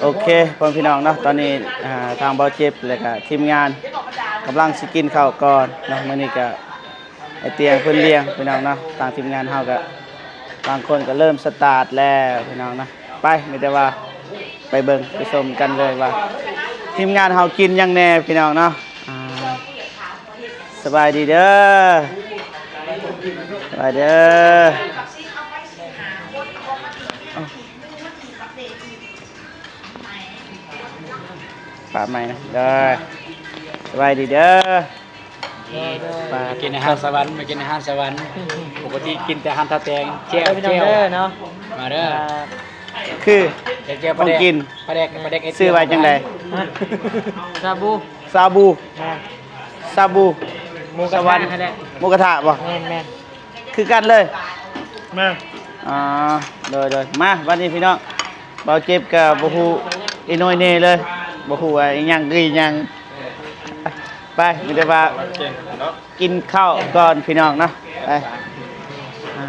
ໂອເຄ ພໍ່ແມ່ພີ່ນ້ອງເນາະ ຕອນນີ້ ອ່າ ທາງເບົາເຈັບ ແລະກະທີມງານກຳລັງຊິກິນເຂົ້າກ່ອນເນາະ. ມື້ນີ້ກະ ໄອ້ຕຽງເພິ່ນລ້ຽງພີ່ນ້ອງເນາະ, ທາງທີມງານເຮົາກະບາງຄົນກະເລີ່ມສະຕາດແລ້ວພີ່ນ້ອງເນາະ. ໄປ ມີແຕ່ວ່າໄປເບິ່ງໄປຊົມກັນເລີຍວ່າທີມງານເຮົາກິນຫຍັງແດ່ພີ່ນ້ອງເນາະ. ອ່າ ສະບາຍດີເດີ ສະບາຍເດີ. ປາໃໝ່ນະ ເດີ ສະບາຍດີເດີ. ມາກິນອາຫານສະຫວັນ ມາກິນອາຫານສະຫວັນ. ປົກກະຕິກິນແຕ່ອາຫານທາແຕງ ແຈ່ວ ແຈ່ວເດີເນາະ. ມາເດີ ອ່າ ຄື ແຈ່ວ ຂອງກິນ ປາແດກ ປາແດກ ຊື່ວ່າຈັ່ງໃດ? ຊາບູ ຊາບູ ແມ່ນ ຊາບູ ໝູກະທະ ສະຫວັນ ຫັ້ນແຫຼະ ໝູກະທະບໍ່? ແມ່ນໆ ຄືກັນເລີຍ ແມ່ນ. ອໍ ໂດຍໆ ມາບັດນີ້ພີ່ນ້ອງ ເບົາເຈັບກະບໍ່ຮູ້ອີໂນຍເນເລີຍ ບໍ່ຮູ້ວ່າອີຫຍັງຄືອີຫຍັງ. ໄປ ມີແຕ່ວ່າກິນເຂົ້າກ່ອນພີ່ນ້ອງເນາະ. ໄປ ອ່າ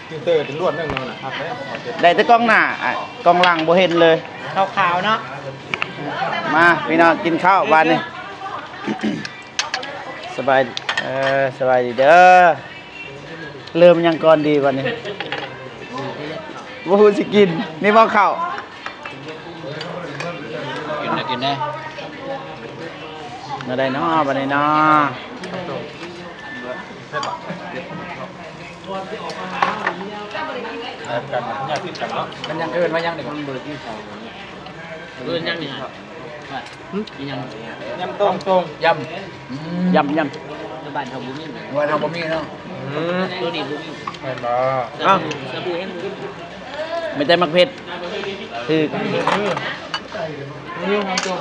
ຟິວເຕີຈະລວດໜຶ່ງເນາະ ໄດ້ແຕ່ກ້ອງໜ້າ ກ້ອງຫຼັງບໍ່ເຫັນເລີຍ ຂາວໆເນາະ. ມາພີ່ນ້ອງກິນເຂົ້າບາດນີ້. ສະບາຍ ເອີ ສະບາຍດີເດີ. ເລີ່ມຫຍັງກ່ອນດີບັດນີ້? ບໍ່ຮູ້ຊິກິນ ນີ້ບໍ່ເຂົ້າ ກິນນະ ກິນນະ. ແນວໃດເນາະບັດນີ້ເນາະ? ມັນຫຍັງ ເອີ້ນວ່າຫຍັງນີ້? ເອີ້ນຫຍັງນີ້? ຫຶ ອີຫຍັງ? ຍຳຕົ້ມ ຍຳ ອືມ ຍຳ ຍຳ ຢູ່ບ້ານເຮົາບໍ່ມີ ບ້ານເຮົາບໍ່ມີເນາະ. ອືມ ໂຕນີ້ບໍ່ມີ ແມ່ນບໍ່? ເອົ້າ ສາບູແຮງບໍ່ມີ ມີແຕ່ໝາກເຜັດ ຖືກ ອືມ ຍຳຕົ້ມ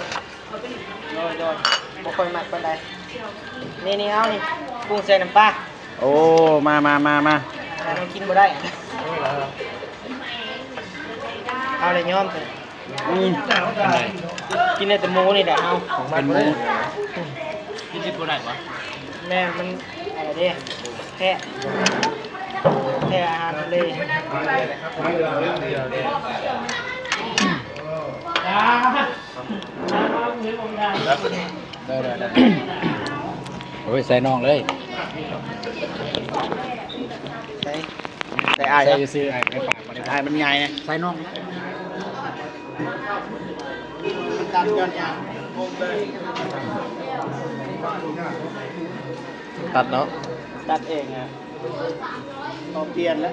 ໂດຍໆ ບໍ່ຄ່ອຍມັກປານໃດ. ນີ້ໆ ເອົານີ້ ປຸງໃສ່ນ້ຳປາ. ໂອ້ ມາໆໆ ເຮົາກິນບໍ່ໄດ້ ເອົາແລ້ວຍອມ. ອືມ ກິນໄດ້ແຕ່ໝູນີ້ແຫຼະເຮົາ ເປັນໝູ ກິນດິບບໍ່ໄດ້ຫວາ? ແມ່ນ ມັນອັນນັ້ນເດ້ ແພ້ ແພ້ອາຫານທະເລ. ໂອ້ຍ ໃສ່ນ້ອງເລີຍ ໃສ່ ໃສ່ອ້າຍ ໃສ່ຊື່ໆ ອ້າຍ ໃສ່ປາກບໍ່ໄດ້ ອ້າຍມັນໃຫຍ່ນະ ໃສ່ນ້ອງ ມັນຕັດຍ້ອນຫຍັງ? ຕັດເນາະ ຕັດເອງອະ ຕ້ອງປ່ຽນແລ້ວ.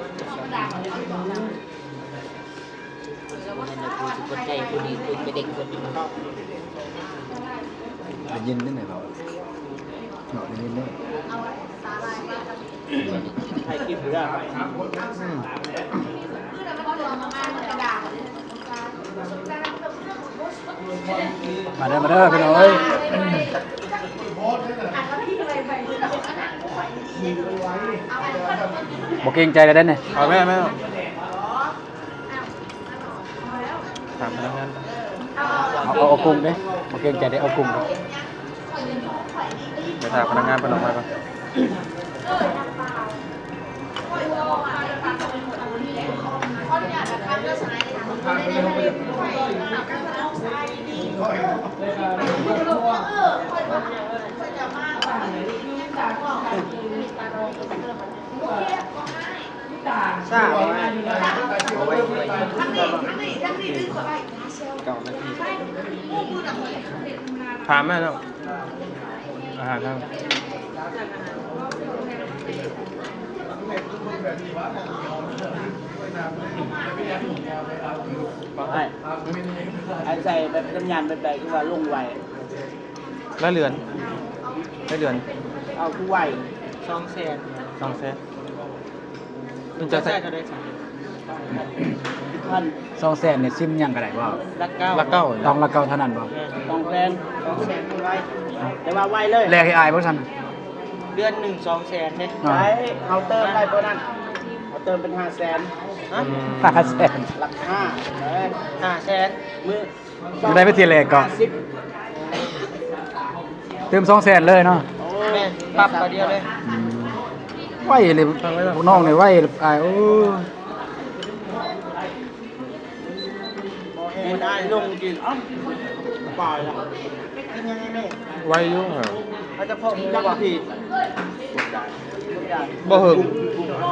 ບໍ່ແມ່ນວ່າຜູ້ຊິກົດໃຈຜູ້ນີ້ຄືໄປເດັກເພິ່ນ. ໄດ້ຍິນເດ້ເວົ້າ ເນາະ ໄດ້ຍິນເດ້ ໃຫ້ກິນຢູ່ແລ້ວ. ອືມ ມາເດີ ມາເດີພີ່ນ້ອງເອີຍ ບໍ່ເກງໃຈແລ້ວເດ້ນີ້. ເອົາແມ່ ແມ່ ຖາມພະນັກງານ ເອົາ ເອົາ ເອົາກຸ້ງເດ້ ບໍ່ເກງໃຈເດ້ ເອົາກຸ້ງເດ້. ໄປຖາມພະນັກງານເພິ່ນອອກມາກ່ອນ. ຖາມແມ່ເນາະ ອາຫານເຮົາ ອ້າຍ ອ້າຍໃສ່ແບບສັນຍານແບບໃດ ຄືວ່າລົງໄວ? ລາຍເດືອນ ລາຍເດືອນ ເອົາ ຄືໄວ ສອງແສນ ສອງແສນ ມັນຈະໃຊ້ເທົ່າໃດ? ສອງແສນນີ້ຊິມຫຍັງກໍໄດ້ບໍ່? ຫຼັກເກົ້າ ຫຼັກເກົ້າ ຕ້ອງຫຼັກເກົ້າເທົ່ານັ້ນບໍ່? ສອງແສນ ສອງແສນໄວ ແຕ່ວ່າໄວເລີຍ ແລກໃຫ້ອ້າຍບໍ່ຊັ້ນ? ເດືອນໜຶ່ງສອງແສນເດ້ ອ່າ ໄດ້ ເຮົາເຕີມໄດ້ບໍ່ນັ້ນ ເຮົາເຕີມເປັນຫ້າແສນ ຮະ ຫ້າແສນ ຫຼັກຫ້າ ເອີ ຫ້າແສນ ມື້ ໄດ້ໄປທີແລກກໍ ຫ້າສິບ ຕື່ມສອງແສນເລີຍເນາະ ແມ່ນ ປັບບາດດຽວເລີຍ ອືມ ໄວເລີຍ ພວກນ້ອງນີ້ໄວ ອ້າຍ ໂອ້ຍ. ບໍ່ແຮງ ມັນອາຍລົງກິນ ເອົ້າ ປາຍລະ ກິນຍັງໄງແມ່? ໄວຢູ່ຫະ ເຂົາຈະເພາະໝູບໍ່? ບໍ່ເຫິງ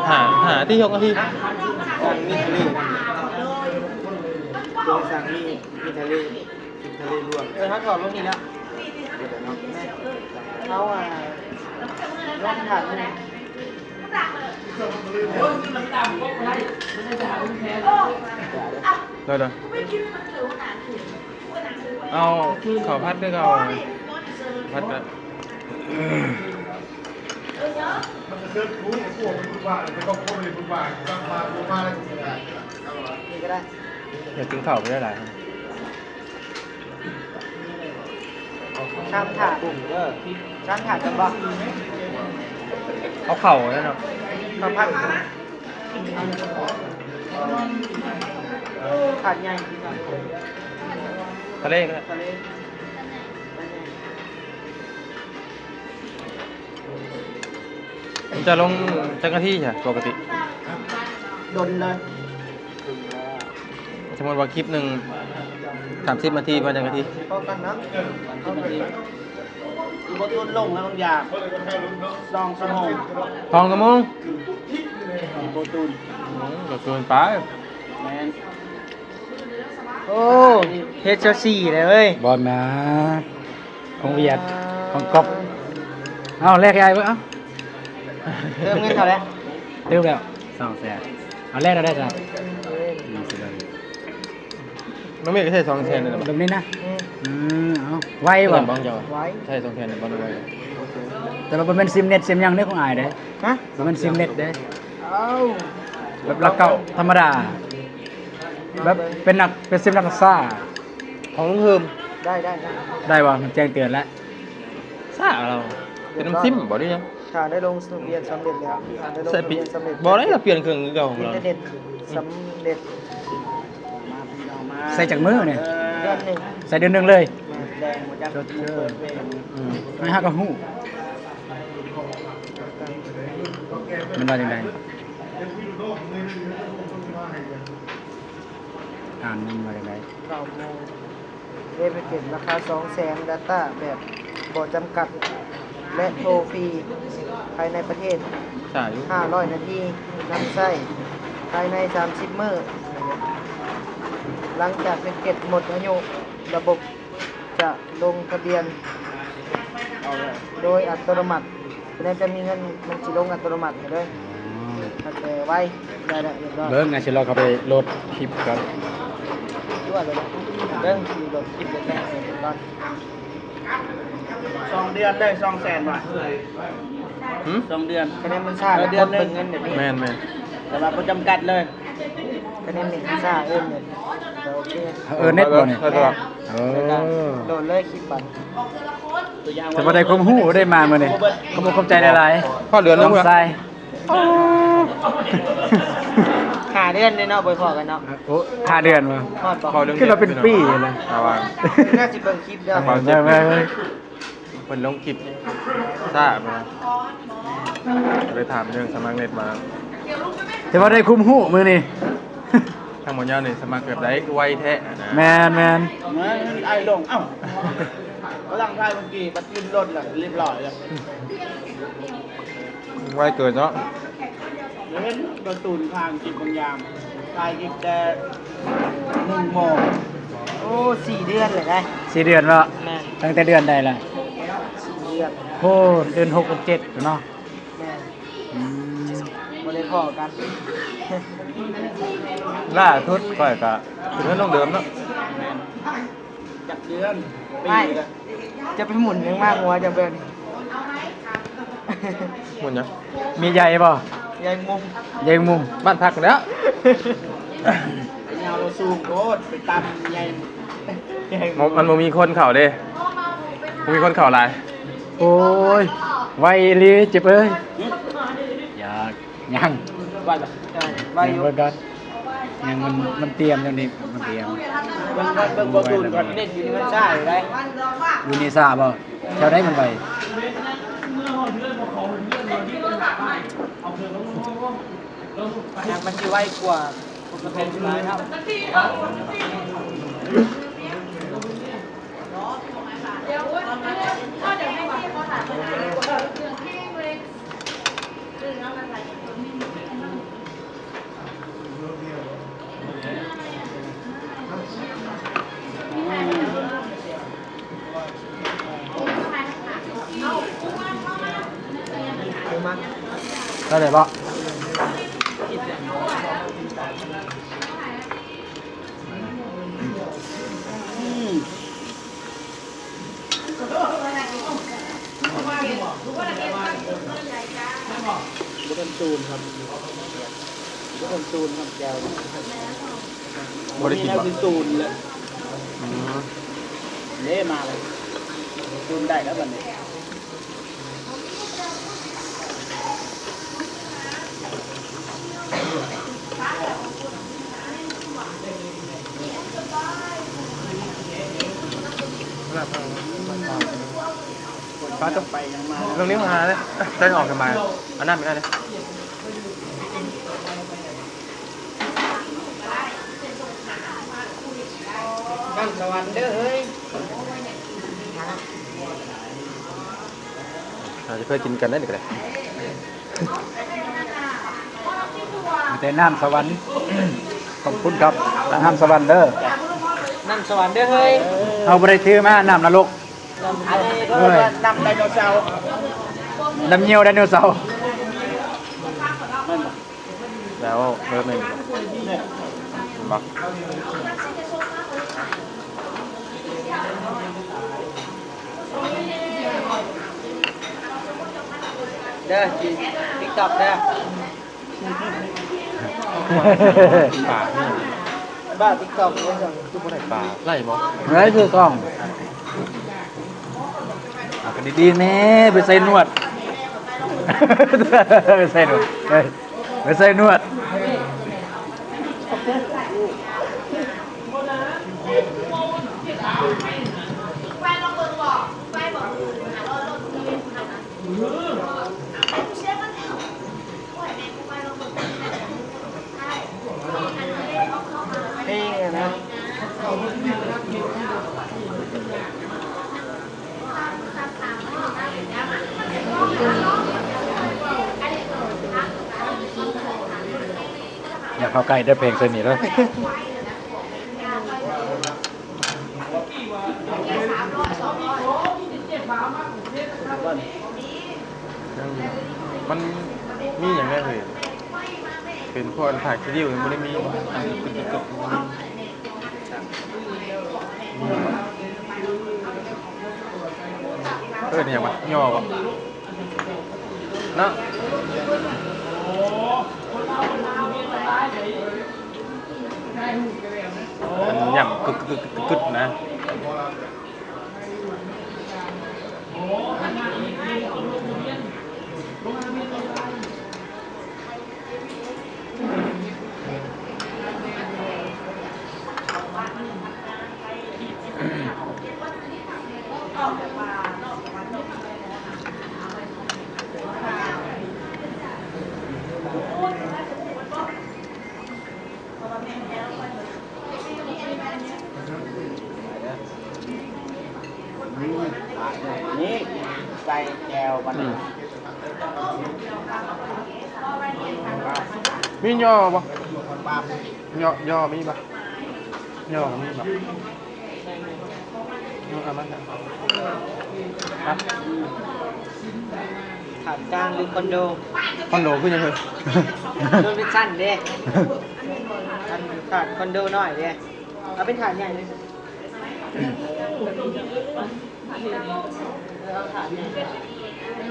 ຫ້າ ຫ້ານາທີ ຫົກນາທີ ສັ່ງມີທະເລ ໂຕສັ່ງມີ ມີທະເລ ກິນທະເລລວມ ເອີ ເຮົາຖອດລົງນີ້ແລ້ວ ເຮົາ ອ່າ ລອງຖາມ ໄດ້ໆ ເອົາເຂົ້າຜັດຄືເກົ່າ ຜັດກະ ນີ້ກະໄດ້ ຢາກກິນເຂົ້າໄປຫຼາຍໆ ຊາມຖາດ ຊາມຖາດກັນບໍ່? ເອົາເຂົ້າແລ້ວເນາະ ເຂົ້າຜັດ ຖາດໃຫຍ່ ທະເລກໍໄດ້ ທະເລ. ມັນຈະລົງຈັກນາທີຊະປົກກະຕິ? ດົນເລີຍ ສົມມຸດວ່າຄລິບໜຶ່ງສາມສິບນາທີ ປະມານຈັກນາທີ? ພໍກັນເນາະ ສາມສິບນາທີ ໂປຣຕີນລົງແລ້ວບາງຢ່າງ ສອງຊົ່ວໂມງ ສອງຊົ່ວໂມງ ໂປຣຕີນ ອືມ ກໍເກີນໄປ ແມ່ນ. ໂອ້ ເຮັດຊາວສີ່ແລ້ວເວີຍ ບໍ່ນາ ຂອງຫວຽດ ຂອງກັອບ ເອົາແລກໃຫ້ອ້າຍເບິ່ງ ເອົາ ເຕີມເງິນເທົ່າໃດ? ເຕີມແລ້ວ ສອງແສນ ເອົາແລກເທົ່າໃດຊະ? ໜຶ່ງແສນ ນ້ອງເມກກໍໃຊ້ສອງແສນນີ້ແຫຼະ ແບບນີ້ນະ ອືມ ເອົາ ໄວບໍ່? ໄວ ໃຊ້ສອງແສນນີ້ບໍ່ໄວ ແຕ່ວ່າບໍ່ແມ່ນຊິມເນັດຊິມຫຍັງເດ້ຂອງອ້າຍເດ້ ຮະ? ບໍ່ແມ່ນຊິມເນັດເດ້ ເອົາ ແບບລະເກົ້າທຳມະດາ ແບບເປັນນັກ ເປັນຊິມນັກສຶກສາ ຂອງລຸງເຮີມ ໄດ້ ໄດ້ ໄດ້ ໄດ້ບໍ່? ມັນແຈ້ງເຕືອນແລ້ວ ຊ້າລາວ ເປັນນຳຊິມບໍ່ ຫຼືຫຍັງ? ຖ້າໄດ້ລົງທະບຽນສຳເລັດແລ້ວ ຖ້າໄດ້ລົງທະບຽນສຳເລັດ ບໍ່ໄດ້ລະ ປ່ຽນເຄື່ອງຄືເກົ່າຂອງລາວ ອິນເຕີເນັດສຳເລັດ ໃສ່ຈັກມື້ນີ້? ເດືອນໜຶ່ງ ໃສ່ເດືອນໜຶ່ງເລີຍ ແດງບໍ່ຈັກ ອືມ ໃຫ້ເຮົາກໍຮູ້ ມັນວ່າຈັ່ງໃດ? ອ່ານມັນວ່າຈັ່ງໃດ? ເກົ້າໂມງ ເວບເກັດລາຄາສອງແສນ ດາຕ້າແບບບໍ່ຈຳກັດ ແລະ ໂທຟຣີພາຍໃນປະເທດ ຊ້າຢູ່ ຫ້າຮ້ອຍນາທີ ນຳໃຊ້ພາຍໃນສາມສິບມື້ ຫຼັງຈາກແພັກເກັດໝົດອາຍຸ ລະບົບຈະລົງທະບຽນໂດຍອັດຕະໂນມັດ. ແລ້ວຈະມີເງິນ ມັນຊິລົງອັດຕະໂນມັດໃຫ້ເລີຍ ອືມ ແຕ່ໄວ ໄດ້ແລ້ວ ຮຽບຮ້ອຍ ເບິ່ງ ອາຊິລອງເຂົ້າໄປໂຫຼດຄລິບກ່ອນ ຕົວະເບິ່ງ ເບິ່ງຊິໂຫຼດຄລິບໄດ້ແຕ່ກ່ອນ ສອງເດືອນໄດ້ສອງແສນບາດ ຫືມ ສອງເດືອນ ຄະແນນມັນຊ້າ ເດືອນໜຶ່ງ ແມ່ນໆ ແຕ່ວ່າບໍ່ຈຳກັດເລີຍ ຄະແນນເນັດຊ້າ ເອີເນັດ ໂອເຄ ເອີເນັດບໍ່ນີ້ ເອີ ໂດນເລີຍຄລິບບັດ ແຕ່ວ່າໄດ້ຄວາມຮູ້ໄດ້ມາມື້ນີ້ ຂອບອົກຂອບໃຈຫຼາຍໆ ພໍເດືອນໜຶ່ງ ນ້ອງຊາຍ ຫ້າເດືອນເດ້ເນາະ ບໍ່ພໍ້ກັນເນາະ ໂອ້ ຫ້າເດືອນບໍ່ ຮອດບໍ່ ຄືວ່າເປັນປີນະ ແຕ່ວ່າ ໜ້າຊິເບິ່ງຄລິບເດີ ເພິ່ນລົງຄລິບຊ້າໄປ ເລີຍຖາມເລື່ອງສະໝັກເນັດມາ ແຕ່ວ່າໄດ້ຄວາມຮູ້ມື້ນີ້ ທາງໝໍຍາວນີ້ສະໝັກແບບໃດຄືໄວແທ້ນະ ແມ່ນໆ ໄອ້ລົງ ເອົ້າ ກຳລັງຖ່າຍເມື່ອກີ້ ບັດຂຶ້ນລົດແລ້ວ ຮຽບຮ້ອຍແລ້ວ ໄວເກີນເນາະ ເຫັນກາຕູນທາງຄລິບບາງຢ່າງ ຖ່າຍຄລິບແຕ່ໜຶ່ງໂມງ ໂອ້ ສີ່ເດືອນແລ້ວໄດ໋ ສີ່ເດືອນເນາະ ແມ່ນ ຕັ້ງແຕ່ເດືອນໃດລະ ສີ່ເດືອນ ໂອ້ ເດືອນຫົກກັບເຈັດເນາະ ແມ່ນ ອືມ ບໍ່ໄດ້ພໍ້ກັນ ລ່າສຸດຂ້ອຍກະ ເປັນເຮືອນນ້ອງເດີມເນາະ ແມ່ນ ຈັກເດືອນ ປີລະ ຈະໄປໝູນຫຍັງມາຫົວເຈົ້າແບບນີ້ ໝູນຫຍັງ? ມີໃຍບໍ່? ໃຍມຸມ ໃຍມຸມ ບ້ານພັກແລ້ວ ຍາວລະສູງໂພດ ໄປຕຳໃຍ ໃຍມຸມ ມັນບໍ່ມີຄົນເຂົ້າເດ້ ບໍ່ມີຄົນເຂົ້າຫຼາຍ ໂອ້ຍ ໄວອີ່ຫຼີ ເຈັບເອີຍ ຫຶ? ຢາກ ຍັງ ໄວບໍ່? ໄວຢູ່ ຍັງບໍ່ກັດ ຍັງມັນ ມັນຕຽມຢູ່ນີ້ ມັນຕຽມ ເບິ່ງ ເບິ່ງ ເບິ່ງບໍ່ຕູນກ່ອນ ເນັດຢູ່ນີ້ມັນຊ້າຢູ່ໃດ ຢູ່ນີ້ຊ້າບໍ່? ແຖວໃດມັນໄວ? ຍັງມັນຊິໄວກວ່າ ພວກກະແພນຫຼາຍເນາະ ເທົ່າໃດບໍ່? ບໍ່ທັນຕູນຄັບ ບໍ່ທັນຕູນຄັບແຈ່ວ ບໍ່ໄດ້ກິນບໍ່? ສູນເລີຍ ອືມ ເດ້ມາເລີຍ ສູນໄດ້ແລ້ວບັດນີ້. ປາຕົກ ເລື່ອງນີ້ມາຫາເດ້ ໃສ່ອອກກັນມາ ອັນນັ້ນໄປໄດ້ເດ້. ນ້ຳສະຫວັນເດີເຮີ້ຍ ເຮົາຈະເຄີຍກິນກັນໄດ້ນີ້ກະໄດ້ ມີແຕ່ນ້ຳສະຫວັນ ຂອບຄຸນຄັບ ນ້ຳສະຫວັນເດີ ນ້ຳສະຫວັນເດີເຮີ້ຍ ເຮົາບໍ່ໄດ້ຖືມານ້ຳນະລົກ ນ້ຳ ອັນນີ້ເອີ້ຍ ນ້ຳໄດໂນເສົາ ນ້ຳຍ່ຽວໄດໂນເສົາ. ແລ້ວເລີ່ມເອງ ເຫັນບໍ່? ເດີ TikTok ເດີ ປາກນີ້ ບ້າ TikTok ເດີ ຄືບໍ່ໄດ້ປາກ ໄດ້ບໍ່? ໄດ້ຄືກ້ອງ ເອົາກັນດີໆແນ່ ໄປໃສ່ໜວດ ໄປໃສ່ໜວດ ເອີ ໄປໃສ່ໜວດ. ເພງນະ ຢ່າເຂົ້າໃກ້ເດີ ເພງເທື່ອນີ້ເດີ. ມັນມີຫຍັງແດ່ເຮີ້ຍ? ເປັນພວກອັນຖ່າຍຄລິບ ມັນບໍ່ໄດ້ມີ ອັນກຶກໆ ເອີ້ນຫຍັງວະ? ຍໍບໍ່? ເນາະ ອັນຫຍັງ ກຶກໆໆໆ ນະ. ນີ້ໃສ່ແຈ່ວບັດນີ້ ອືມ ມີຍໍບໍ່? ຍໍ ຍໍມີບໍ່? ຍໍມີບໍ່? ເອົາມາ ຖາດກາງຫຼືຄອນໂດ? ຄອນໂດຄືຫຍັງເຮີ້ຍ? ໂດນເປັນຊັ້ນເດ້ ອັນຖາດຄອນໂດນ້ອຍເດ້ ເອົາເປັນຖາດໃຫຍ່ເລີຍ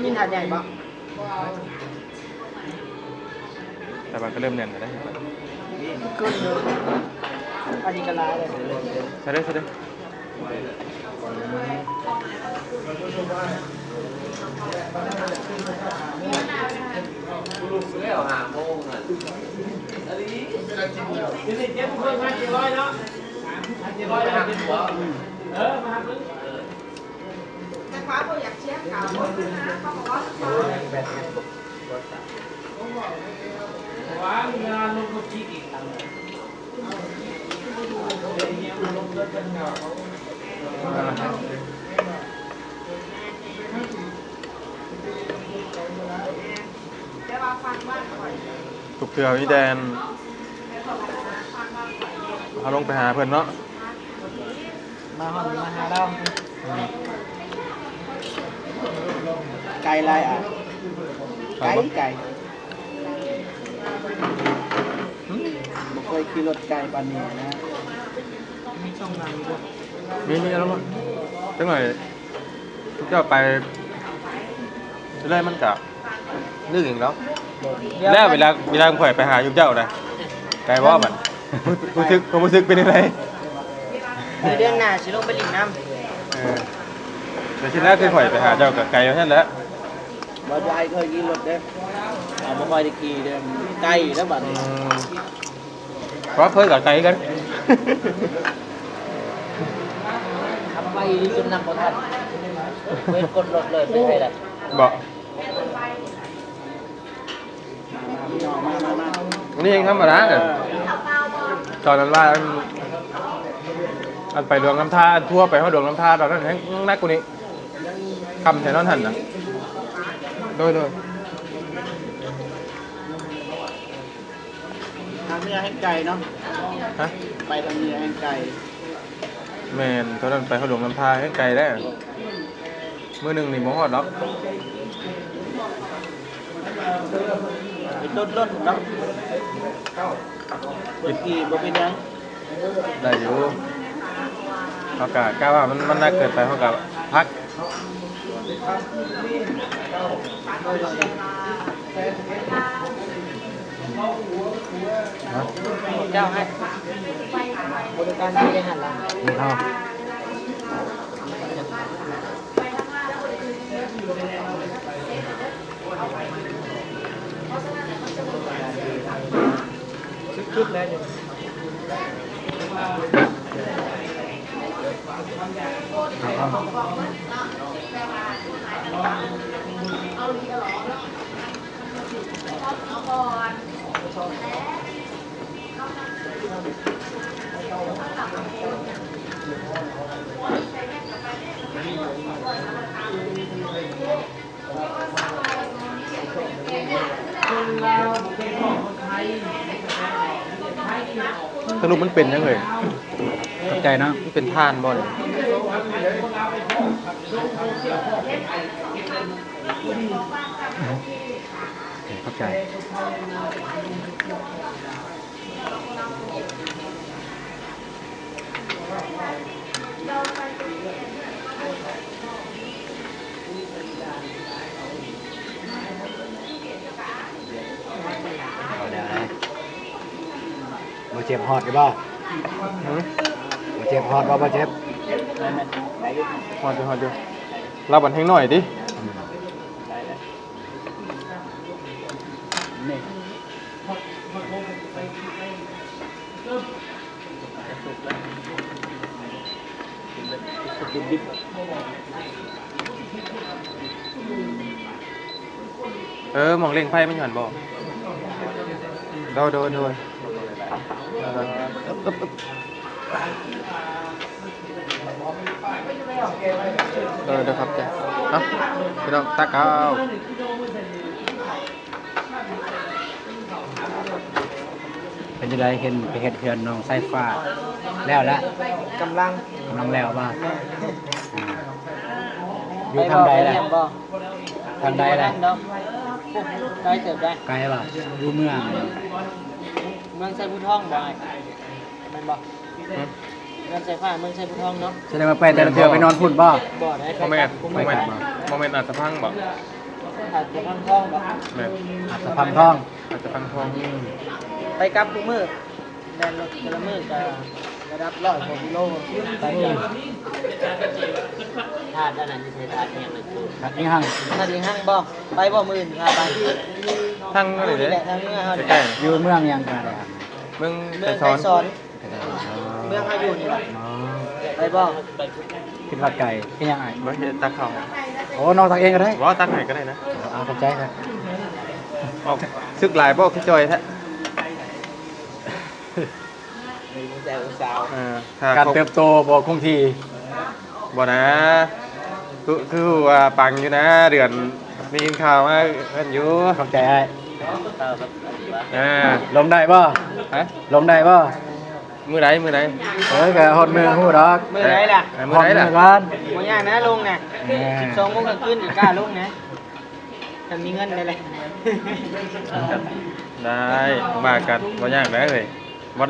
ກິນຖາດໃຫຍ່ບໍ່? ແຕ່ວ່າກໍເລີ່ມແໜ້ນແລ້ວເດ້ ອັນນີ້ກໍຫຼາຍເລີຍ ໃສ່ເລີຍ ໃສ່ເລີຍ. ລຸກແລ້ວຫ້າໂມງຫັ້ນ ອີ່ຫຼີ ເຈັດຮ້ອຍເນາະ ເຈັດຮ້ອຍເນາະ ເອີ ມາຫາເບິ່ງ ແຕ່ຟ້າບໍ່ຢາກເສຍຄ່າ ເຂົາບອກວ່າ ວ່າເວລາລົງມາອີກ ອີກຄັ້ງ ເປັນຫຍັງລົງເງິນ ທຸກເທື່ອມີແຕ່ເຮົາລົງໄປຫາເພິ່ນເນາະ. ມາຮອດມາຫາລາວ ອືມ ໄກຫຼາຍອ່ະ ໄກ ໄກ ອືມ ບໍ່ເຄີຍຂີ່ລົດໄກປານນີ້ນະ. ມີຊ່ອງນັ່ງຢູ່ບໍ່? ມີ ມີ ເອົາລົງມາ ຈັກໜ້ອຍ ເຈົ້າໄປເລື້ອຍມັນກະ ລືມອີກແລ້ວ. ແລ້ວເວລາ ເວລາຂ້ອຍໄປຫາຢູ່ເຈົ້ານະ ໄກບໍ່ບັດ ຮູ້ສຶກ ຄວາມຮູ້ສຶກເປັນຈັ່ງໃດ? ເດືອນໜ້າຊິລົງໄປຫຼິ້ນນຳ. ເອີ ແຕ່ທີ່ແລກຄືຂ້ອຍໄປຫາເຈົ້າກໍໄກວ່າຊັ້ນແຫຼະ. ບໍ່ ບໍ່ໄດ້ເຄີຍຂີ່ລົດເດ້ ອ່າ ບໍ່ຄ່ອຍໄດ້ຂີ່ເດ້ ໄກແລ້ວບັດນີ້. ອືມ ວ່າເພິ່ນກໍໄກຄືກັນ ຂັບໄປຈົນນຳບໍ່ທັນ ເພິ່ນກົດລົດເລີຍ ເປັນໄງລະ ບໍ່? ນີ້ຍັງທຳມະດາເດ້ ຕອນນັ້ນວ່າ ອັນ ອັນໄປຫຼວງນ້ຳທາ ອັນທົວໄປຮອດຫຼວງນ້ຳທາ ຕອນນັ້ນແຮງໜັກກວ່ານີ້ ຄ່ຳແທ້ນອນຫັ້ນນະ. ໂດຍ ໂດຍ. ທາງເໜືອແຮ່ງໄກເນາະ. ຮະ? ໄປທາງເໜືອແຮ່ງໄກ. ແມ່ນ ຕອນນັ້ນໄປຮອດຫຼວງນ້ຳທາແຮ່ງໄກແລ້ວ ມື້ໜຶ່ງນີ້ບໍ່ຮອດດອກ. ໄປໂດດລົດເນາະ ເຈັບທີ່ບໍ່ເປັນຫຍັງ. ໄດ້ຢູ່ ເຮົາກະ ກະວ່າມັນ ມັນໜັກເກີນໄປ ເຮົາກະພັກ. ເຈົ້າໃຫ້ບໍລິການດີເດ້ຫັ້ນລະ ເຮົາ. ສະຫຼຸບມັນເປັນຫຍັງເອີຍ? ຂອບໃຈເນາະ. ມັນເປັນຖ່ານບໍ່ນີ້? ຂອບໃຈ. ບໍ່ເຈັບຮອດຢູ່ບໍ່? ຫື? ບໍ່ເຈັບຮອດບໍ່? ບໍ່ເຈັບ? ຮອດຢູ່ ຮອດຢູ່. ລາວບັນແຮງໜ້ອຍຕິ? ອືມ. ເອີ ໝ່ອງເລັ່ງໄຟມັນຢູ່ຫັ້ນບໍ່? ໂດຍ ໂດຍ ໂດຍ. ເອີ ເດີ ຂອບໃຈ. ເອົ້າ ພີ່ນ້ອງ ຕັກເອົາ. ເປັນຈັ່ງໃດ ເຫັນໄປເຮັດເຮືອນນ້ອງສາຍຟ້າແລ້ວລະ? ກຳລັງ ກຳລັງແລ້ວບໍ່? ແມ່ນ. ອ່າ ຢູ່ທາງໃດລະ? ທາງໃດລະ? ໄກເຕີບໄດ໋. ໄກບໍ່? ຢູ່ເມືອງ ເມືອງໄຊພູທອງບໍ່ອ້າຍ? ແມ່ນບໍ່? ຫຶ? ເຮືອນສາຍຟ້າເມືອງໄຊພູທອງເນາະ. ສະແດງວ່າໄປແຕ່ລະເທື່ອໄປນອນພຸ້ນບໍ່? ບໍ່ໄດ້ ບໍ່ແມ່ນ ໄປກັບ ບໍ່ແມ່ນ ບໍ່ແມ່ນອາດສະພັງບໍ່? ອາດສະພັງທອງບໍ່? ແມ່ນ ອາດສະພັງທອງ ອາດສະພັງທອງ. ອືມ ໄປກັບທຸກມື້ ແລ່ນລົດແຕ່ລະມື້ກະລະດັບຮ້ອຍກວ່າກິໂລ. ອືມ ທາດອັນນັ້ນຢູ່ໃສ? ທາດອີ່ຫຍັງນະ? ທາດອີ່ຫຍັງ? ທາດອີ່ຫຍັງບໍ່? ໄປບໍ່ມື້ອື່ນ? ພາໄປທາງນີ້ແຫຼະ ທາງເມືອງເຮົານີ້ແຫຼະ. ຢູ່ເມືອງຫຍັງ? ເມືອງໄກສອນ ເມືອງເຮົາຢູ່ນີ້ລະ. ອໍ ໄປບໍ່? ຄິດວ່າໄກ. ເຮັດຫຍັງອ້າຍ? ບໍ່ ເຮັດ ຕັກເຂົ້າ. ໂອ້ ນ້ອງຕັກເອງກໍໄດ້. ບໍ່ ຕັກໃຫ້ກໍໄດ້ນະ. ເອົາ ຂອບໃຈນະ. ອອກສຶກຫຼາຍບໍ່? ຄືຈ່ອຍແທ້. ມີຜູ້ຊາຍຜູ້ສາວ ເອີ ຖ້າ ການເຕີບໂຕບໍ່ຄົງທີ່ ບໍ່ນະ ຄື ຄືວ່າປັງຢູ່ນະ ເດືອນ ໄດ້ຍິນຂ່າວມາເອີ້ນຢູ່ ຂອບໃຈອ້າຍ ເອີ ລົມໄດ້ບໍ່? ຮະ? ລົມໄດ້ບໍ່? ມື້ໃດ? ມື້ໃດ? ເອີ ກະຮອດມື້ຮູ້ດອກ ມື້ໃດລະ? ເອີ ມື້ໃດລະ? ຮອດມື້ກ່ອນ ບໍ່ຍາກນະລົງນະ ເອີ ສິບສອງໂມງກາງຄືນກໍກ້າລົງນະ ຄັນມີເງິນໄດ້ແຫຼະ ໄດ້ ວ່າກັນ ບໍ່ຍາກໃດເອີຍ ບໍ່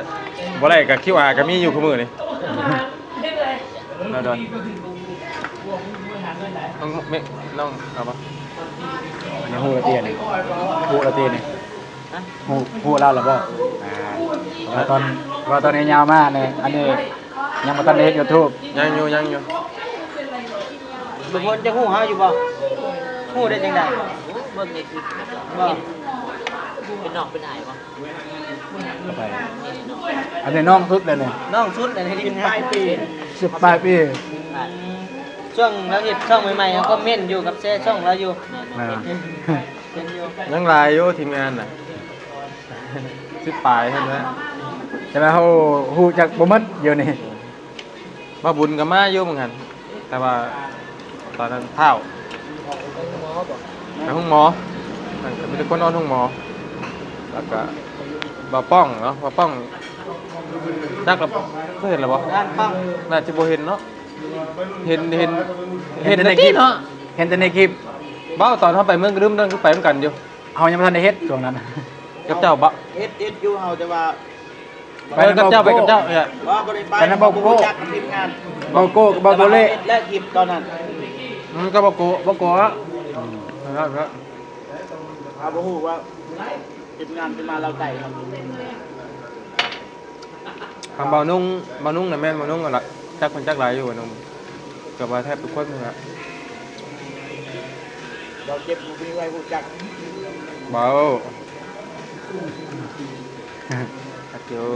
ບໍ່ໄດ້ກໍຄິວອາກໍມີຢູ່ຄູ່ມື້ນີ້ ໂດຍ ນ້ອງ ນ້ອງເອົາບໍ່? ອັນນີ້ຮູ້ລະຕິອັນນີ້ ຮູ້ລະຕິນີ້ ຮະ? ຮູ້ ຮູ້ລາວລະບໍ່? ອ່າ ວ່າຕອນ ວ່າຕອນຍາວມານີ້ ອັນນີ້ຍັງບໍ່ທັນໄດ້ເຮັດຢູທູບ ຍັງຢູ່ ຍັງຢູ່ ລຸງພົນຈະຮູ້ເຮົາຢູ່ບໍ່? ຮູ້ໄດ້ຈັ່ງໃດ? ເບິ່ງໃນຄລິບ ບໍ່ ເປັນນ້ອງເປັນອ້າຍບໍ່? ອັນນີ້ນ້ອງສຸດແລ້ວນີ້ ນ້ອງສຸດແລ້ວໃນທີມງານ ປາຍປີ ສິບປາຍປີ ຊ່ວງລາວເຮັດຊ່ອງໃໝ່ໆ ເຮົາຄອມເມັນຢູ່ກັບແຊຊ່ອງລາວຢູ່ ອ່າ ເຫັນຢູ່ ຍັງຫຼາຍຢູ່ທີມງານນະ ສິບປາຍເຫັນແລ້ວ ແຕ່ວ່າເຮົາຮູ້ຈັກບໍ່ໝົດຢູ່ນີ້ ບ່າວບຸນກໍມາຢູ່ມື້ຫັ້ນ ແຕ່ວ່າຕອນນັ້ນທ້າວ ໄປໂຮງໝໍ ນັ້ນກໍມີແຕ່ຄົນນອນໂຮງໝໍ ແລ້ວກໍບ່າວປ້ອງເນາະ ບ່າວປ້ອງ ຈັກລະ ເຄີຍເຫັນລະບໍ່? ທ່ານປ້ອງ ໜ້າຈະບໍ່ເຫັນເນາະ ເຫັນ ເຫັນ ເຫັນແຕ່ໃນຄລິບເນາະ ເຫັນແຕ່ໃນຄລິບ ເວົ້າຕອນເຮົາໄປເມືອງກະດຶມນັ້ນຄືໄປນຳກັນຢູ່ ເຮົາຍັງບໍ່ທັນໄດ້ເຮັດຊ່ວງນັ້ນ ກັບເຈົ້າບໍ? ເຮັດ ເຮັດຢູ່ເຮົາ ແຕ່ວ່າ ໄປນຳເຈົ້າ ໄປກັບເຈົ້າ ເອີ ບໍ່ ບໍ່ໄດ້ໄປ ໄປນຳເບົາໂກ້ ເຮົາບໍ່ຮູ້ຈັກກັບທີມງານ ເບົາໂກ້ກັບເບົາໂຕເລະ ແລະ ຄລິບຕອນນັ້ນ ອືມ ກັບເບົາໂກ້ ເບົາໂກ້ ອືມ ເຮົາບໍ່ຮູ້ວ່າທີມງານຊິມາລາວໃຕ້ເນາະ ຄຳເບົານຸ່ງ ເບົານຸ່ງນະແມ່ນເບົານຸ່ງຫັ້ນລະ ຈັກເພິ່ນຈັກຫຼາຍຢູ່ເບົານຸ່ງ ເກືອບວ່າແທບທຸກຄົນຫັ້ນລະ ເບົາເຈັບບໍ່ມີໃຜຮູ້ຈັກ ເບົາ ຈັກຢູ່.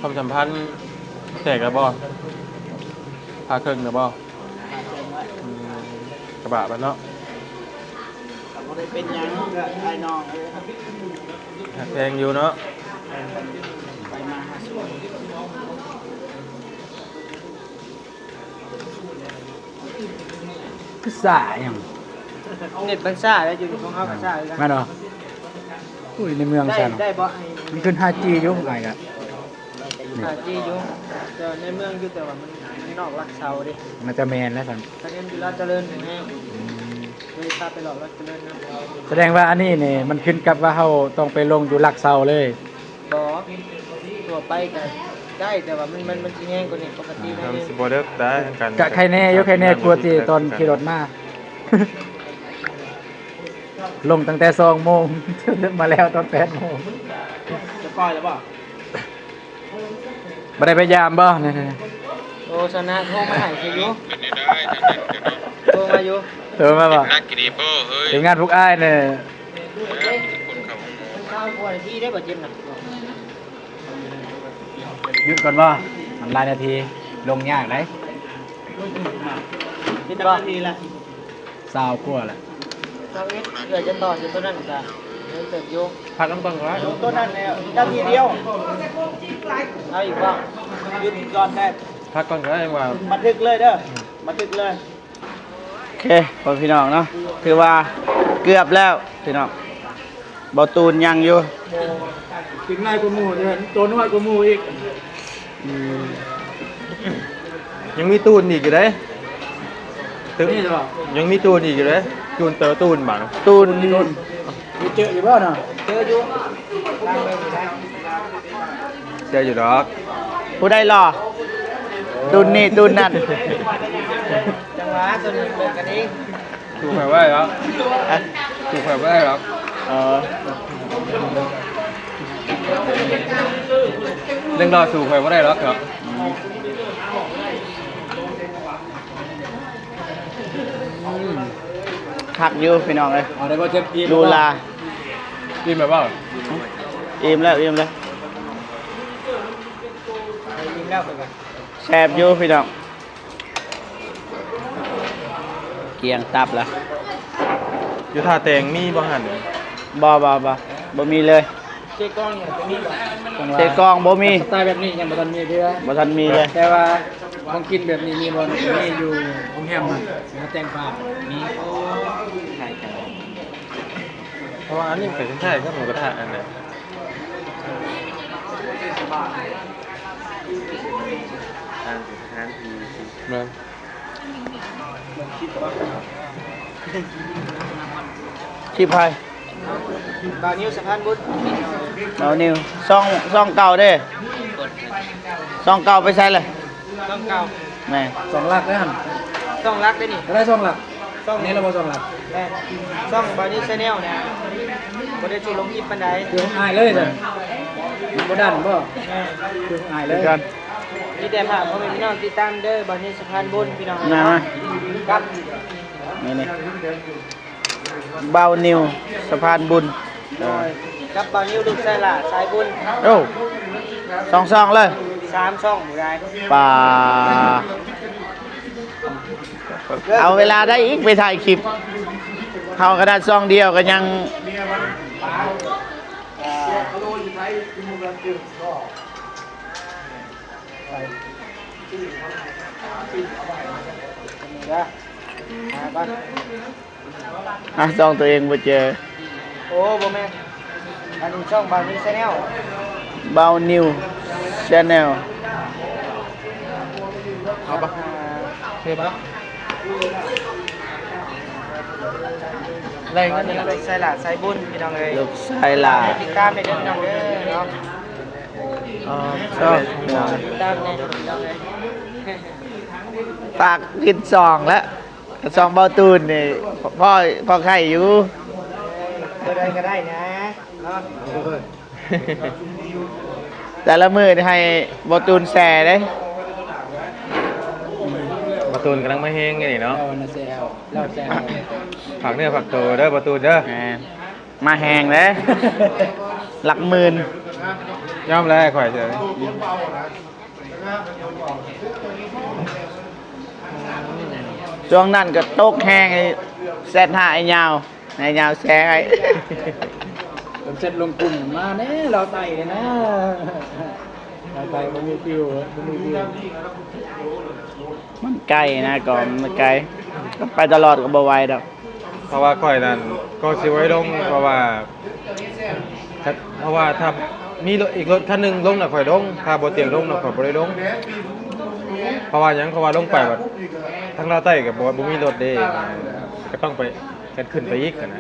ຄວາມສຳພັນແຕກແລ້ວບໍ່? ພາເຄິ່ງແລ້ວບໍ່? ອືມ ກະບະບັດເນາະ ກໍບໍ່ໄດ້ເປັນຫຍັງ ກໍອ້າຍນ້ອງເອີຍ ຮັກແພງຢູ່ເນາະ ໄປມາຫາສູ່ ຄືຊ້າຫຍັງ ເນັດມັນຊ້າແລ້ວ ຢູ່ຂອງເຮົາກໍຊ້າຄືກັນ ແມ່ນບໍ່? ໂອ້ຍ ໃນເມືອງ ໄດ້ ຊັ້ນ ໄດ້ບໍ່? ມັນຂຶ້ນ ຫ້າຈີ ຢູ່ ອ້າຍກະ ຫ້າຈີ ຢູ່ ແຕ່ໃນເມືອງຢູ່ ແຕ່ວ່າມັນນອກຫຼັກເສົາເດ້ ໜ້າຈະແມ່ນແລ້ວຊັ້ນ ຄັນແມ່ນຢູ່ລາດຈະເລີນແຮງ ອືມ ເລີຍພາໄປເລາະລາດຈະເລີນນຳ ສະແດງວ່າອັນນີ້ນີ້ ມັນຂຶ້ນກັບວ່າເຮົາຕ້ອງໄປລົງຢູ່ຫຼັກເສົາເລີຍ. ບໍ່ ທົ່ວໄປກໍໄດ້ ແຕ່ວ່າມັນ ມັນ ມັນຊິແຮງກວ່ານີ້ ປົກກະຕິ ມັນຊິບໍ່ເລິກໄດ້ ກະໄຄແນ່ຢູ່ ໄຄແນ່ກວ່າທີ່ຕອນຂີ່ລົດມາ ລົງຕັ້ງແຕ່ສອງໂມງ ມາແລ້ວຕອນແປດໂມງ ຈະປ່ອຍແລ້ວບໍ່? ບໍ່ໄດ້ໄປຢາມບໍ່? ໂອ້ ຊະນະໂທມາໃຫ້ຢູ່ ໂທມາຢູ່ ໂທມາບໍ່? ນັກກິນອີ່ບໍ່ເຮີ້ຍ ທີມງານພວກອ້າຍນີ້ ເອີ ມີແຕ່ຄົນເຂົ້າຫ້ອງໝໍ ມັນຊາວກວ່ານາທີໄດ້ບໍ່ຈິມນະ ຢຸດກ່ອນບໍ່? ມັນຫຼາຍນາທີ ລົງຍາກໄດ໋ ຄິດວ່ານາທີລະ ຊາວກວ່າແຫຼະ ຊາວເອັດ ເພື່ອຈະຕໍ່ຈາກຕົວນັ້ນກະເດີນເຕີບຢູ່ ພັກນຳກ່ອນກໍໄດ້ ຕົວນັ້ນແຫຼະນາທີດຽວ ເອົາອີກບໍ່? ຢຸດກ່ອນແທ້ ພັກກ່ອນກໍໄດ້ ຍັງວ່າ ບັນທຶກເລີຍເດີ ບັນທຶກເລີຍ. ໂອເຄ ພໍ່ແມ່ພີ່ນ້ອງເນາະ ຖືວ່າເກືອບແລ້ວພີ່ນ້ອງ ບໍ່ຕູນຍັງຢູ່ ເປັນໄງກວ່າໝູ່ເດີ ໂຕນ້ອຍກວ່າໝູ່ອີກ ອືມ ຍັງມີຕູນອີກຢູ່ເດ້ ຕຶກ ຍັງມີຕູນອີກຢູ່ເດ້ ຕູນເຕີຕູນບາດ ຕູນ ມີເຈີຢູ່ບໍ່ນະ? ເຈີຢູ່ ເຈີຢູ່ດອກ ຜູ້ໃດຫຼໍ່ ຕູນນີ້ຕູນນັ້ນ ຈັງຫວະຕົວນີ້ເບິ່ງກັນເອງ ສູ້ໃຜບໍ່ໄດ້ດອກ ຮະ ສູ້ໃຜບໍ່ໄດ້ດອກ ເອີ ເລື່ອງຫຼໍ່ສູ້ໃຜບໍ່ໄດ້ດອກເນາະ ຄັກຢູ່ພີ່ນ້ອງເອີຍ ເອົາໄດ້ບໍ່ເຈັບອີ່ມ ດູລາ ອີ່ມແລ້ວບໍ່? ອີ່ມແລ້ວ ອີ່ມແລ້ວ ແຊບຢູ່ພີ່ນ້ອງ ກຽງຕັບລະ. ຢູ່ທ່າແຕງມີບໍ່ຫັ້ນ? ບໍ່ ບໍ່ ບໍ່ ບໍ່ມີເລີຍ. ເຊກອງນີ້ຈະມີບໍ່? ເຊກອງບໍ່ມີ. ສະໄຕແບບນີ້ຍັງບໍ່ທັນມີເທື່ອ. ບໍ່ທັນມີເລີຍ. ແຕ່ວ່າຂອງກິນແບບນີ້ມີບໍ່? ມີຢູ່ໂຮງແຮມຫັ້ນ ແຕ່ງພາບມີ. ເພາະວ່າອັນນີ້ກໍຄ້າຍໆກັບໝູກະທະອັນນັ້ນ. ທາງສະຖານທີ່ ແມ່ນ ທີ່ໃຜ? ບ່າວນິວ ສະພານບຸນ. ບ່າວນິວ ຊ່ອງ ຊ່ອງເກົ່າເດ້. ຊ່ອງເກົ່າໄປໃສລະ? ຊ່ອງເກົ່າ ແມ່ນ ຊ່ອງຫຼັກເດ້ຫັ້ນ. ຊ່ອງຫຼັກເດ້ນີ້ ກໍໄດ້ຊ່ອງຫຼັກ. ຊ່ອງນີ້ລະບໍ່ຊ່ອງຫຼັກ. ແມ່ນ ຊ່ອງບ່າວນິວແຊນແນວນະ ບໍ່ໄດ້ຊິລົງຄລິບປານໃດ. ຄືຂອງອ້າຍເລີຍຊັ້ນ. ມັນບໍ່ດັນບໍ່? ແມ່ນ ຄືຂອງອ້າຍເລີຍ. ມີແຕ່ຝາກພໍ່ແມ່ພີ່ນ້ອງຕິດຕາມເດີ ບ່າວນິວສະພານບຸນ ພີ່ນ້ອງ. ມາ ມາ ກັບ ນີ້ໆ ບ່າວນິວສະພານບຸນ ກັບບ່າວນິວລູກຊາຍຫຼ້າສາຍບຸນ. ໂອ້ ສອງຊ່ອງເລີຍ ສາມຊ່ອງບໍ່ໄດ້. ປາ ເອົາເວລາໃດອີກໄປຖ່າຍຄລິບ ເຮົາຂະໜາດຊ່ອງດຽວກໍຍັງ. ໄປ ຫາກ່ອນ ຫາຊ່ອງຕົວເອງບໍ່ເຈີ. ໂອ້ ບໍ່ແມ່ນ ອັນນີ້ຊ່ອງບ່າວນິວແຊນແນວ. ບ່າວນິວແຊນແນວ ເອົາປະ ເຮັດປະ. ໄລ່ເງິນນີ້ລະ ລູກຊາຍຫຼ້າສາຍບຸນ ພີ່ນ້ອງເອີຍ. ລູກຊາຍຫຼ້າ ຕິດຕາມໄດ້ເດີ ພີ່ນ້ອງເດີເນາະ. ອໍ ຕິດຕາມແດ່ ພີ່ນ້ອງເອີຍ. ຝາກຜິດຊ່ອງແລ້ວ ຊ່ອງເບົາຕູນນີ້ ພໍ ພໍໄຄຢູ່. ເອີ ຕົວໃດກໍໄດ້ນະເນາະ. ແຕ່ລະມື້ນີ້ໃຫ້ເບົາຕູນແຊເດ້. ເບົາຕູນກຳລັງມາແຮງຢູ່ນີ້ເນາະ. ເອີ ນະແຊ ລາວແຊ ຝາກເນື້ອຝາກໂຕເດີເບົາຕູນເດີ. ແມ່ນ ມາແຮງເດ້ ຫຼັກໝື່ນ. ຍອມແລ້ວຂ້ອຍເຊີຍ. ຊ່ວງນັ້ນກໍຕົກແຮງ ແຊດຫາອ້າຍຍາວ ອ້າຍຍາວແຊໃຫ້. ເພິ່ນເຊັດລົງກຸ່ມມາແນ່ ລາວໃຕ້ເດ້ນະ ລາວໃຕ້ບໍ່ມີຄິວ ບໍ່ມີຄິວ. ມັນໄກນະ ກໍມັນໄກ ໄປຕະຫຼອດກໍບໍ່ໄຫວດອກ. ເພາະວ່າຂ້ອຍນັ້ນກໍຊິບໍ່ໄດ້ລົງ ເພາະວ່າ ເພາະວ່າຖ້າມີລົດ ອີກລົດຄັນໜຶ່ງລົງນະຂ້ອຍລົງ ຖ້າບໍ່ຕຽງລົງນະຂ້ອຍບໍ່ໄດ້ລົງ. ເພາະວ່າຫຍັງ? ເພາະວ່າລົງໄປບັດທາງລາວໃຕ້ກໍບໍ່ ບໍ່ມີລົດເດ້ ກໍຕ້ອງໄປ ກັນຂຶ້ນໄປອີກຫັ້ນນະ.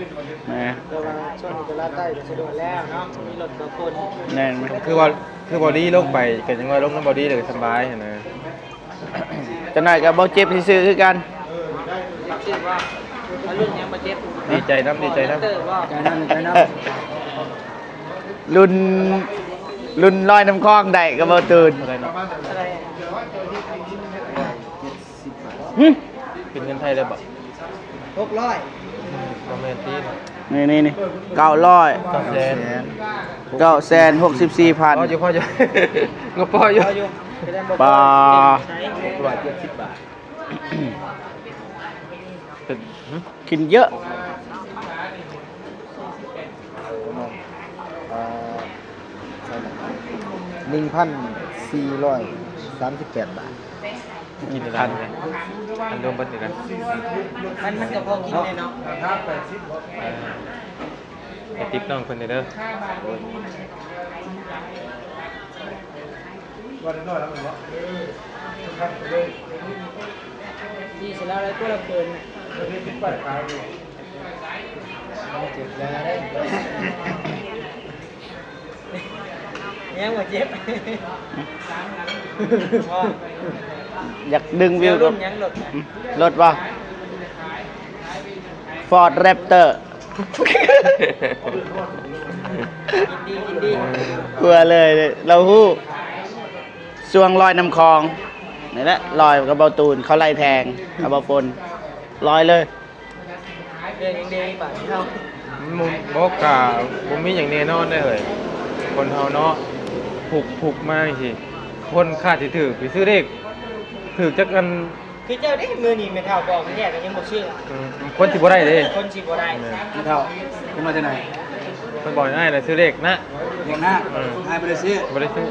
ແມ່ນ ແຕ່ວ່າຊ່ວງນີ້ກໍລາວໃຕ້ກໍສະດວກແລ້ວເນາະ ມີລົດບາງຄົນ. ແມ່ນ ຄືວ່າ ຄືບໍ່ດີລົງໄປ ກໍຍັງວ່າລົງນຳບໍ່ດີແລ້ວກໍສະບາຍຫັ້ນນະ. ຈັກໜ້ອຍກໍບໍ່ເຈັບຊື່ໆຄືກັນ. ເຈັບວ່າ ລຸ້ນຍັງບໍ່ເຈັບ. ດີໃຈນຳ ດີໃຈນຳ ໃຈນຳ ໃຈນຳ. ລຸ້ນ ລຸ້ນລອຍນ້ຳຄອງໄດ້ກໍບໍ່ຕື່ນ. ເທົ່າໃດເນາະ? ຫຶ? ເປັນເງິນໄທໄດ້ບໍ່? ຫົກຮ້ອຍ. ບໍ່ແມ່ນຕິ. ນີ້ໆໆ ເກົ້າຮ້ອຍ ເກົ້າແສນ ເກົ້າແສນຫົກສິບສີ່ພັນ. ພໍຢູ່ ພໍຢູ່ ງົບພໍຢູ່ ພໍຢູ່. ປາ ຫົກຮ້ອຍເຈັດສິບບາດ. ເປັນ ຫຶ? ກິນເຍອະ. ປະມານ ເອີ ໜຶ່ງພັນສີ່ຮ້ອຍສາມສິບແປດບາດ. ກິນຫຼາຍເລີຍ ອັນລວມເບິດນີ້ນະ ມັນ ມັນກໍພໍກິນແຫຼະເນາະ. ເອີ ໃຫ້ຕິບນ້ອງເພິ່ນແດ່ເດີ. ນີ້ຊິລາວໄດ້ຕົວລະເພິນນະ. ເຈັບຢາເດ້. ຍັງບໍ່ເຈັບ. ຢາກດຶງວິວ ລົດຫຍັງລົດນະ? ລົດວ່າ Ford Raptor. ຍິນດີ ຍິນດີ. ກົວເລີຍ ລາວຮູ້ ຊ່ວງລອຍນ້ຳຄອງນີ້ແຫຼະ ລອຍກັບເບົາຕູນ ເຂົາໄລ່ແທງກັບເບົາຝົນ ລອຍເລີຍ. ເລື່ອງຍັງເດບາດເຮົາ ບໍ່ ບໍ່ກະບໍ່ມີຫຍັງແນ່ນອນເດ້ເຮີ້ຍ ຄົນເຮົາເນາະ ພຸກ ພຸກມາຈັ່ງຊີ້. ຄົນຄາດຊິຖືກ ໄປຊື້ເລກ ຖືກຈັກອັນ ຄືເຈົ້າເດ້ ມື້ນີ້ແມ່ເຖົ້າບອກແທ້ກໍຍັງບໍ່ເຊື່ອ. ອືມ ຄົນຊິບໍ່ໄດ້ເດ້ ຄົນຊິບໍ່ໄດ້. ແມ່ນ ແມ່ເຖົ້າ ເພິ່ນວ່າຈັ່ງໃດ? ເພິ່ນບອກໃຫ້ອ້າຍນະຊື້ເລກນະ ເລກນະ. ອືມ ອ້າຍບໍ່ໄດ້ຊື້ ບໍ່ໄດ້ຊື້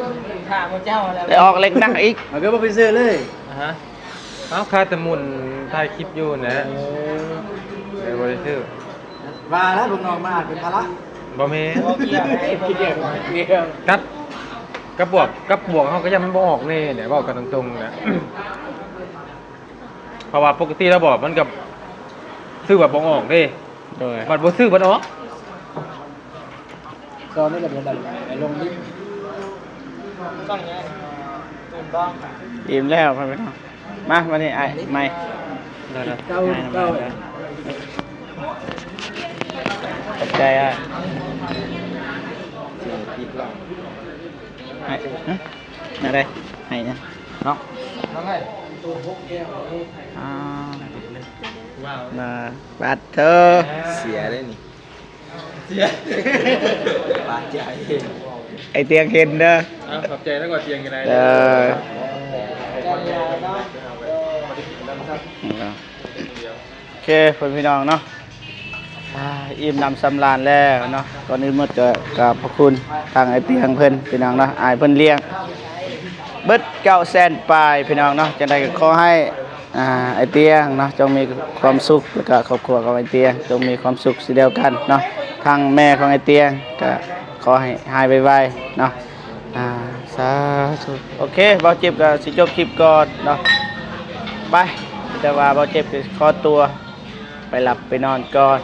ຖ້າໝູ່ເຈົ້າແລ້ວ ໄດ້ອອກເລກນະອີກ ມັນກໍບໍ່ໄປຊື້ເລີຍ. ອາຮະ ເອົາ ຄາແຕ່ໝຸ່ນຖ່າຍຄລິບຢູ່ຫັ້ນແຫຼະ. ເອີ ເອີ ບໍ່ໄດ້ຊື້. ວ່າແລ້ວ ພວກນ້ອງມັນອາດເປັນພາລະ. ບໍ່ແມ່ນ ບໍ່ກ່ຽວ ບໍ່ກ່ຽວ ກັບ ກັບບວກ ກັບບວກເຮົາກໍຢ້ານມັນບໍ່ອອກແດ່ແຫຼະ ເວົ້າກັນຕົງໆແຫຼະ. ເພາະວ່າປົກກະຕິແລ້ວບອກ ມັນກໍຊື້ແບບບໍ່ອອກເດ້. ໂດຍ ບັດບໍ່ຊື້ບັດອອກ. ຊອງນີ້ກໍເປັນແບບລົງດິນ. ຊອງນີ້ ຕື່ມບໍ່? ອີ່ມແລ້ວ ພໍ່ແມ່ພີ່ນ້ອງ. ມາ ມານີ້ ອ້າຍໃໝ່. ເຈົ້າ ເຈົ້າ ຂອບໃຈອ້າຍ. ໃຫ້ ຮະ ແນວໃດ? ໃຫ້ຫຍັງ? ເນາະ ອ່າ ມາ ປາດເທີ ເສຍເດ້ນີ້. ປາດໃຈ ໄອ້ຕຽງເຫັນເດີ. ເອົາ ຂອບໃຈນຳ ວ່າຕຽງຢູ່ໃນ ເອີ ໂອເຄ ເພື່ອນພີ່ນ້ອງເນາະ ອ່າ ອີ່ມໜຳສຳລານແລ້ວເນາະ. ກ່ອນອື່ນໝົດກໍຂອບພະຄຸນທາງໄອ້ຕຽງເພິ່ນ ພີ່ນ້ອງເນາະ ອ້າຍເພິ່ນລ້ຽງເບິດເກົ້າແສນປາຍ ພີ່ນ້ອງເນາະ. ຈັ່ງໃດກໍຂໍໃຫ້ ອ່າ ໄອ້ຕຽງເນາະ ຈົ່ງມີຄວາມສຸກ ແລ້ວກໍຄອບຄົວຂອງໄອ້ຕຽງຈົ່ງມີຄວາມສຸກເຊັ່ນດຽວກັນເນາະ. ທາງແມ່ຂອງໄອ້ຕຽງກໍຂໍໃຫ້ຫາຍໄວໆເນາະ. ອ່າ ສາທຸ. ໂອເຄ ບ່າວຈິບກໍຊິຈົບຄລິບກ່ອນເນາະ ໄປ. ແຕ່ວ່າບ່າວຈິບກໍຂໍຕົວໄປຫຼັບໄປນອນກ່ອນ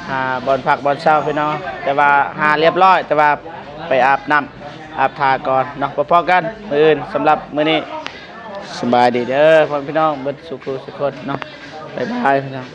ຫາບ່ອນພັກບ່ອນເຊົາ ພີ່ນ້ອງ. ແຕ່ວ່າຫາລຽບຮ້ອຍ ແຕ່ວ່າໄປອາບນ້ຳອາບທ່າກ່ອນເນາະ. ພໍ້ໆກັນມື້ອື່ນ. ສຳລັບມື້ນີ້ ສະບາຍດີເດີ ພໍ່ແມ່ພີ່ນ້ອງເບິດສູ່ຜູ້ສູ່ຄົນເນາະ. ບາຍບາຍ ພີ່ນ້ອງ.